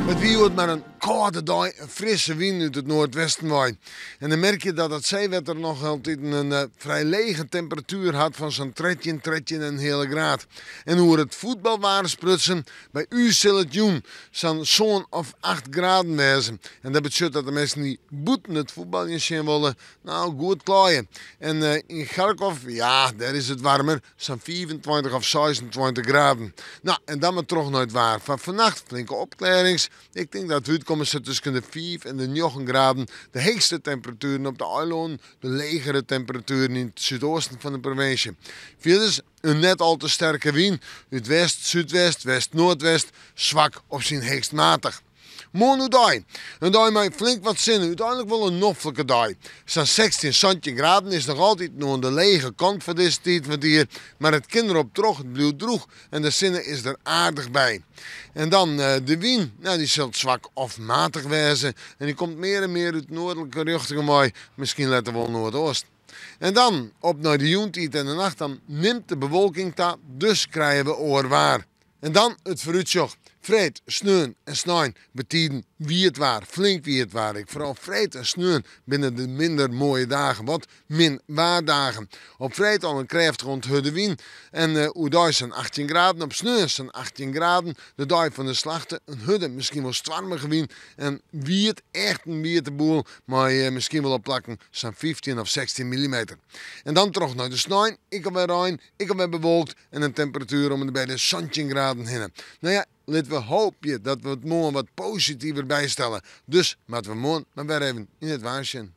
It wie hjoed mar in kâlde dei, in frisse wyn út it noardwesten wei. En dan merk je dat it seewetter noch altiten in eh, frij lege temperatuer hat fan sa'n 13, 13,5 graad. En oer it fuotbalwaar sprutsen, by ús sil it jûn sa'n sân of 8 graden wêze. En dat betsjut dat de minsken dy't bûten it fuotbaljen sjen wolle, nou goed klaaie. En eh, yn Charkov, ja, dêr is it waarmer, sa'n 25 of 26 graden. Nou, en dan mar troch nei it waar. Foar fannacht flinke opklearrings. Ik tink dat we útkomme sa tusken de 5 en de 9 graden. De heechste temperatueren op de eilannen, de legere temperatueren yn it súdeasten fan de provinsje. Fierders in net al te sterke wyn út west, súdwest, west-noardwest, swak op syn heechst matich. Moarn oerdei. In dei mei flink wat sinne, úteinlik wol in noflike dei. Sa'n 16, 17 graden is noch altyd oan de lege kant foar dizze tiid fan it jier, mar it kin derop troch, it bliuwt drûch en de sinne is der aardich by. En dan de wyn, nou dy sil swak of matich wêze en dy komt mear en mear út noardlike rjochtingen wei, miskien letter wol noardeast. En dan, op nei de jûntiid en de nacht, dan nimt de bewolking ta, dus krije we oar waar. En dan it foarútsjoch. Freed, sneon en snein betiden wiet waar, flink wiet waar. Ek foaral freed en sneon binne de minder moaie dagen, wat min waardagen. Op freed al in krêftige oant hurde wyn en uh, oerdei sa'n 18 graden. Op sneon sa'n 18 graden. De dei fan de Slachte in hurde, miskien wol stoarmige wyn en wiet, echt in wiete boel, mei uh, miskien wol op plakken sa'n 15 of 16 millimeter. En dan troch nei de snein, ek alwer rein, ek alwer bewolkt en in temperatuer om en by de 17 graden hinne. No ja, litte we hoopje dat we it moarn wat positiver bystelle. Dus moatte we moarn mar wer even yn it waar sjen.